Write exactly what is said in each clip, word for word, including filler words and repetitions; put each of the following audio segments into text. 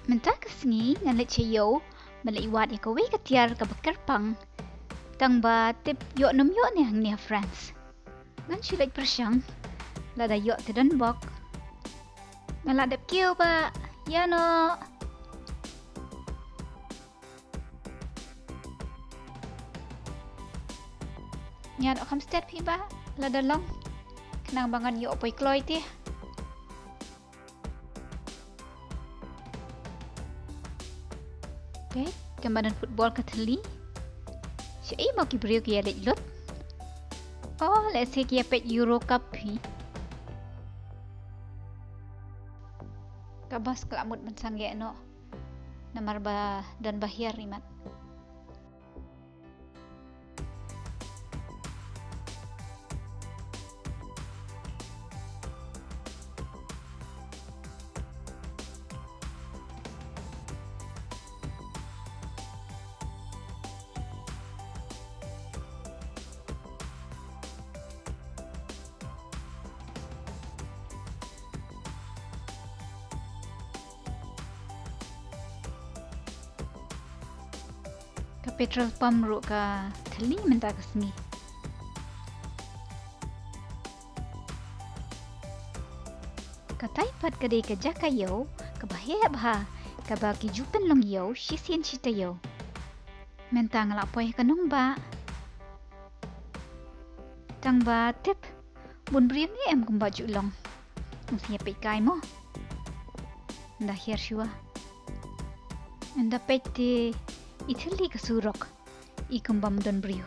Mynta ka sngi ngan leit sha ïew ban leit wad ïa kawei ka tiar kaba kyrpang. Tang ba tip ïoh nym ïoh ne hangne ha France. Ngan shu leit pyrshang. Lada ïoh te don bok. Nga la dep kiew ba. Ïa noh. Ngan ïoh kham stet phi ba lada long. Khnang ba ngan ïoh poi kloi te. Te, ka madan football ka thylli. Shaei mo ki briew ki ïa leit lut. Oh, lehse ki ïa peit Euro Cup phi. Ka bas ka la mut ban sangeh noh. Namar ba don ba hiar imat. Ka petrol pump ruh ka thylli mynta ka sngi. Katai pat ka dei ka jaka ïew kaba heh bha, kaba ki ju pynlong ïew shisien shi taïew. Mynta nga la poi ha ka nongbah. Tang ba tip bun briew ne em kumba ju long. Ngi sngewbha peit kai mo. Nda hiar shuwa. Nda peit te i thylli ka surok. I kumba ym don briew.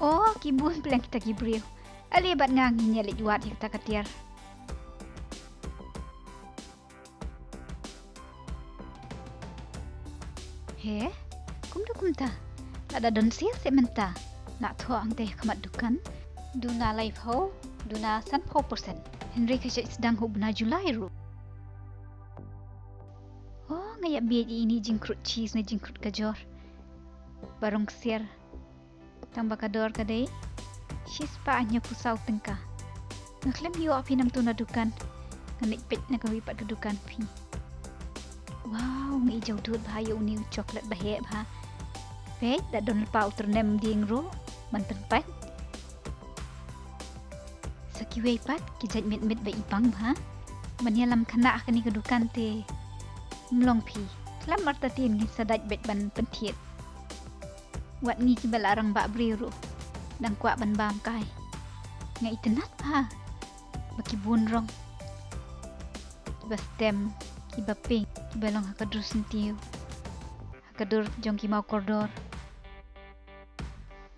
Oh, ki bun pleng kita ki briew. Ale bad nga ngin ïa leit wad ïa kata ka tiar. He, kumno kumta? Lada don sale seh mynta. Nga thoh hangtei ha khmat dukan. Duna laiphew, duna sanphew percent. Hynrei ka shait sdang ha u bnai July ruh. Oh, nga ïa bieit ïa ine i jingkhrud cheese ne jingkhrud kajor. Ba rung ksiar. Tang ba ka dor ka dei shispah hynñiewphew saw tyngka. Nga khlem ïoh phi nangtu na dukan. Ngan leit peit na kawei pat ka dukan phi. Wow, nga i jaw dud bha ïa une u chocolate ba heh bha. Peit, da don lypa u tyrnem dieng ruh ban pynpait. Sa kiwei pat ki jait mit mit ba i bang bha. Ban ïalam khynnah ha kane ka dukan te ym long phi. Khlem artatien ngin sa dait beit ban pynthied. Wat ngi kiba la rangbah briew ruh dang kwah ban bam kai. Nga itynnad bha ba ki bun rong, kiba stem, kiba pink, kiba long ha ka dur syntiew, ha ka dur jong ki maw kordor.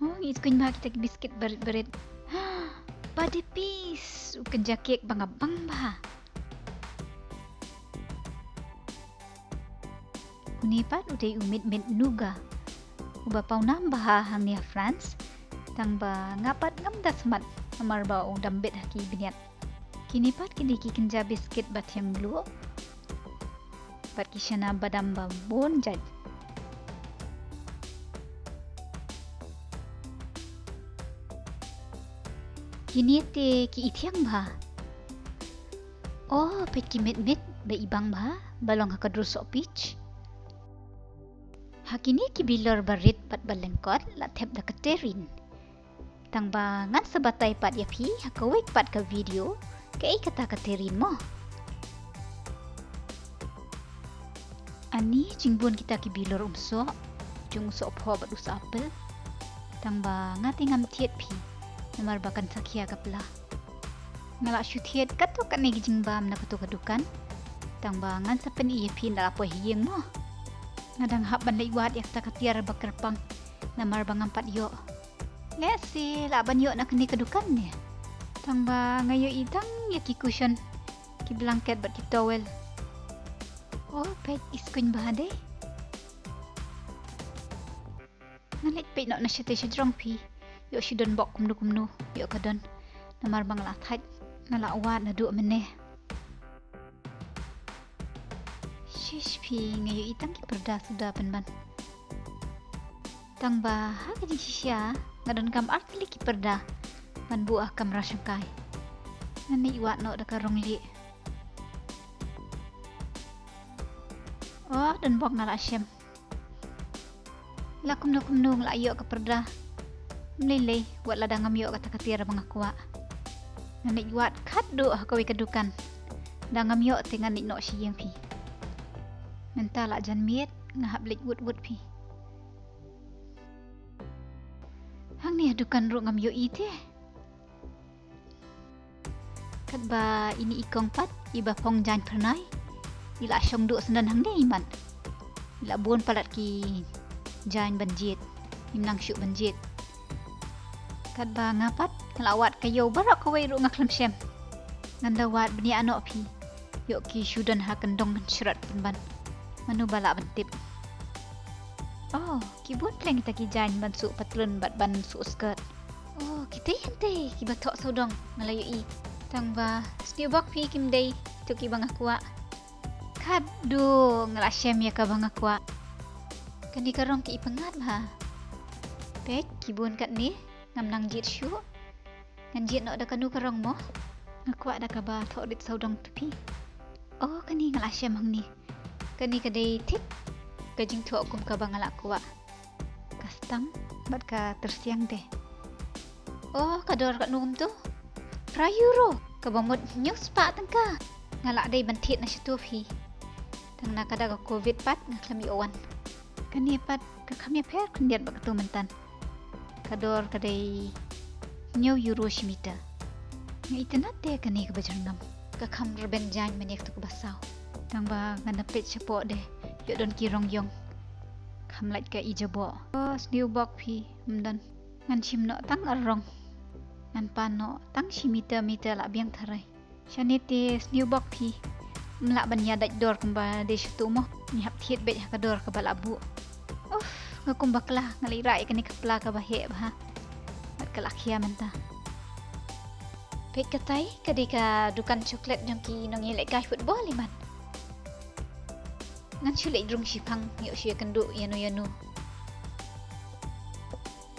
Oh, ngi sngewbha kita ki biskit barit barit. Ba dei pis u kynja kek ba nga bang bha. Une pat u dei u mit mit Nougat. Uba paw nam bha hangne ha France. Tang ba nga pat ngam da smat namar ba u dang bit ha ki bniat. Kine pat ki dei ki kynja biskit ba thiang bluh. Bad ki shana badam ba bun jait. Kine te ki i thiang bha. Oh, peit ki mit mit ba i bang bha, ba long ha ka dur soh peach. Ha kine ki bilor ba rit bad ba lyngkot la thep da ka terrine. Tang ba ngan sa batai pat ïa phi ha kawei pat ka video kaei kata ka terrine mo. Ani jingbun kita ki bilor umsoh, jong u sohphoh bad u soh apple. Tang ba nga te ngam thied phi namar ba kan sa khia ka pla. Nga la shu thied katto katne ki jingbam na katto ka dukan. Tang ba ngan sa pyni ïa phi ynda la poi ha ïing mo. Nga dang hap ban leit wad ïa kata ka tiar ba kyrpang namar ba ngam pat ïoh. Lehse lah ban ïoh na kane ka dukan ne. Tang ba nga ïohi tang ïa ki cushion, ki blanket bad ki towel. Oh, peit, i skun bha de. Ngan leit peit noh na shatei shajrong phi. Ïoh shu don bok kumno kumno ïoh ka don. Namar ba nga la thait, nga la wad naduh mynne. Shish phi, nga ïohi tang ki parda suda pynban. Tang ba ha ka jingshisha nga donkam artylli ki parda ban buh ha kamra shongkai. Ngan leit wad noh da ka rong lieh. Oh, don bok nga la shem. La kumno kumno nga la ïoh ka pyrda. Mlei lei, wat lada ngam ïoh kata ka tiar ba nga kwah. Ngan leit wad khatduh ha kawei ka dukan. Da ngam ïoh te ngan leit noh sha ïing phi. Mynta la jan miet, nga hap leit wut wut phi. Hangne ha dukan ruh ngam ïoh i te. Katba ini i kong pat, iba phong jaiñ phyrnai. I la shong duh syndon hangne i mat. I la bun palat ki jaiñ ban jied. Im nang shuh ban jied. Katba nga pat, nga la wad ka ïew baroh kawei ruh nga khlem shem. Ngan da wad bniah noh phi. Ïoh ki shu don ha kyndong kan shrat pynban. Mano ba lah ban tip. Oh, ki bun pleng kita ki jaiñ ban suh patlun bad ban suh skirt. Oh, kita hi hynte kiba thoh sawdong nga la ïohi. Tang ba sniew bok phi kim dei tu kiba nga kwah. Khatduh nga la shem ïa kaba nga kwah. Kane ka rong ki i pyngngad bha. Peit ki bun katne ngam nang jied shuh. Ngan jied noh da kano ka rong mo? Nga kwah da kaba thoh rit sawdong tu phi. Oh, kane nga la shem hangne. Kane ka dei thik ka jingthoh kum kaba nga la kwah. Ka stang bad ka tyrsiang te. Oh, ka dor katno kumto? Phra euro. Kaba mut hynñiew spah tyngka. Nga la dei ban thied na shatu phi. Tang na ka da ka covid pat nga khlem ïoh wan. Kane pat ka kham ïapher khyndiat bad katu myntan. Ka dor ka dei hynñiew euro shi mita. Nga itynnad te kane kaba jyrngam. Ka kham rben jaiñ mane katu kaba saw. Tang ba ngan da peit shapoh de ïoh don ki rong ïong. Kham lait ka i jaboh. Oh, sniew bok phi, ym don. Ngan shim noh tang ar rong. Ngan pan noh tang shi mita mita la biang tharai. Shane te sniew bok phi. Ym lah ban ïa dait dor kumba dei shatu mo. Ngi hap thied beit ha ka dor kaba la buh. Uff, nga kum bakla, nga leit rah ïa kane ka pla kaba heh bha. Bad ka la khia mynta. Peit katai, ka dei ka dukan chocolate jong ki nongïalehkai football i mat. Ngan shu leit rung shiphang, ïoh shu ïakynduh ïano ïano.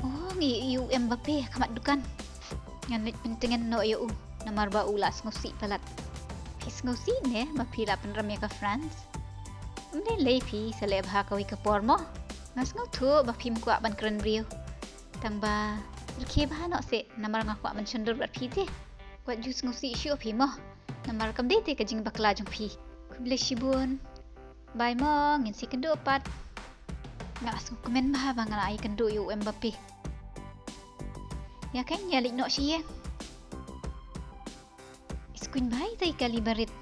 Oh, ngi ïohi u Mbappe ha khmat dukan. Ngan leit pyntngen noh ïa u, namar ba u la sngewsih palat. Phi sngewsih ne ba phi la pynrem ïa ka France? Ym lei lei phi, sa leh bha kawei ka por mo. Nga sngewthuh ba phim kwah ban kren briew. Tang ba rkhie bha noh seh, namar nga kwah ban shon dur bad phi te. Wat ju sngewsih shuh phi mo. Namar kam dei te ka jingbakla jong phi. Khublei shibun. Bye mo, ngin sa ïakynduh pat. Nga la sngewkmen bha ba nga la ïakynduh ïa u Mbappe. Ïa kane ïa leit noh sha ïing. Iskuin bha itai kali barit.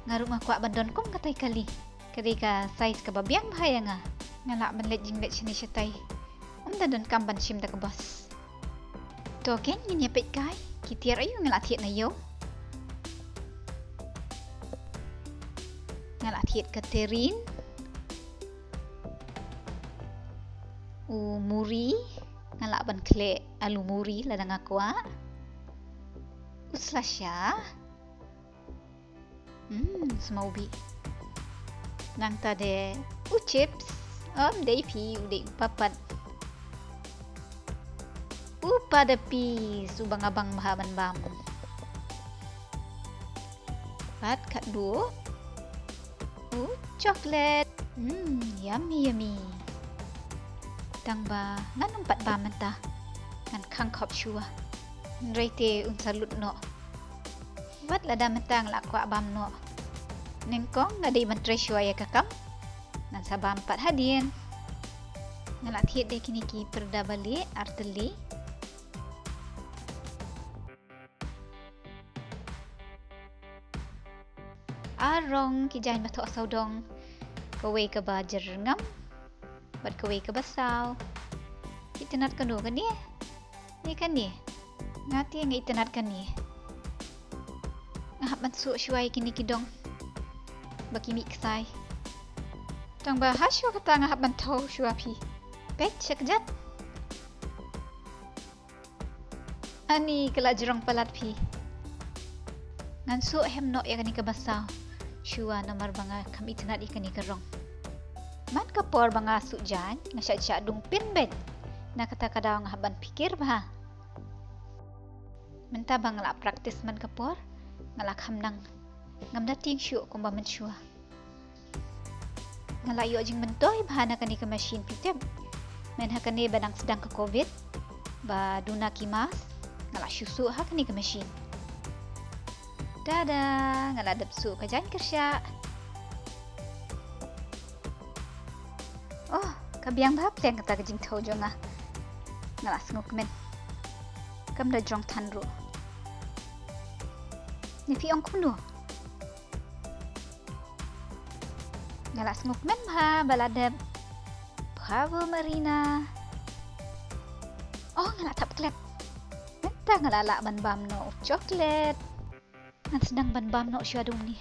Nga ruh nga kwah ban don kum katai kali. Ka dei ka size kaba biang bha ïa nga. Nga lah ban leit jingleit shane shatai. Ym da donkam ban shim da ka bus. To kein ngin ïa peit kai, ki tiar aïu nga la thied na ïew. Nga la thied ka terrine. U muri, nga lah ban khleh alu muri lada nga kwah. U slasha. Hmm, sma u bih. Nangta de u chips, ym dei phi, u dei u papat. U pa da pis, u bang abang bha ban bam. Pat khatduh. U chocolate. Hmm, yummy, yummy. Tang ba ngan ym pat bam mynta. Ngan khang khop shuwa. Hynrei te un sa lut noh. Wat lada mynta nga la kwah bam noh. Nyngkong nga dei ban trei shuwa ïa ka kam. Ngan sa bam pat hadien. Nga la thied de kine ki pyrda balieh, artylli. Ar rong ki jaiñ ba thoh sawdong. Kawei kaba jyrngam. Bad kawei kaba saw. Ki itynnad kano kane? Ne kane? Nga te nga itynnad kane. Nga hap ban suh shuwa ïa kine ki dong. Ba ki mih ksai. Tang ba ha shuwa kata nga hap ban thaw shuwa phi. Peit sha kjat. Ani ka la jrong palat phi. Ngan suh hem noh ïa kane kaba saw. Shuwa namar ba nga kham itynnad ïa kane ka rong. Man ka por ba nga suh jaiñ, nga shah shah dung pynbeit. Na kata ka daw nga hap ban pyrkhat bha. Mynta ba nga la practice man ka por, nga la kham nang. Ngam da tieng shuh kumba mynshuwa. Nga la ïoh jingmyntoi bha na kane ka machine phi tip. Mynha kane ba dang sdang ka covid, ba duna ki mask, nga la shu suh ha kane ka machine. Tada, nga la dep suh ka jaiñ kyrshah. Oh, ka biang bha pdeng kata ka jingthew jong nga. Nga la sngewkmen. Kam da jrong than ruh. Ne phi ong kumno? Nga la sngewkmen bha ba la dep. Bravo Marina. Oh, nga la thap klet. Mynta nga la lah ban bam noh u chocolate. Ngan sdang ban bam noh shuwa da une.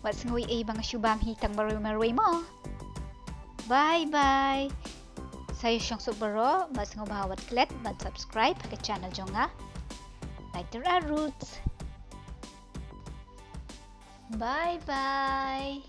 Wat sngew ei ei ba nga shu bam hi tang marwei marwei mo. Bye bye. Sa ïa shong suk baroh, bad sngewbha wat klet bad subscribe ha ka channel jong nga. Lighter Our Roots. Bye bye.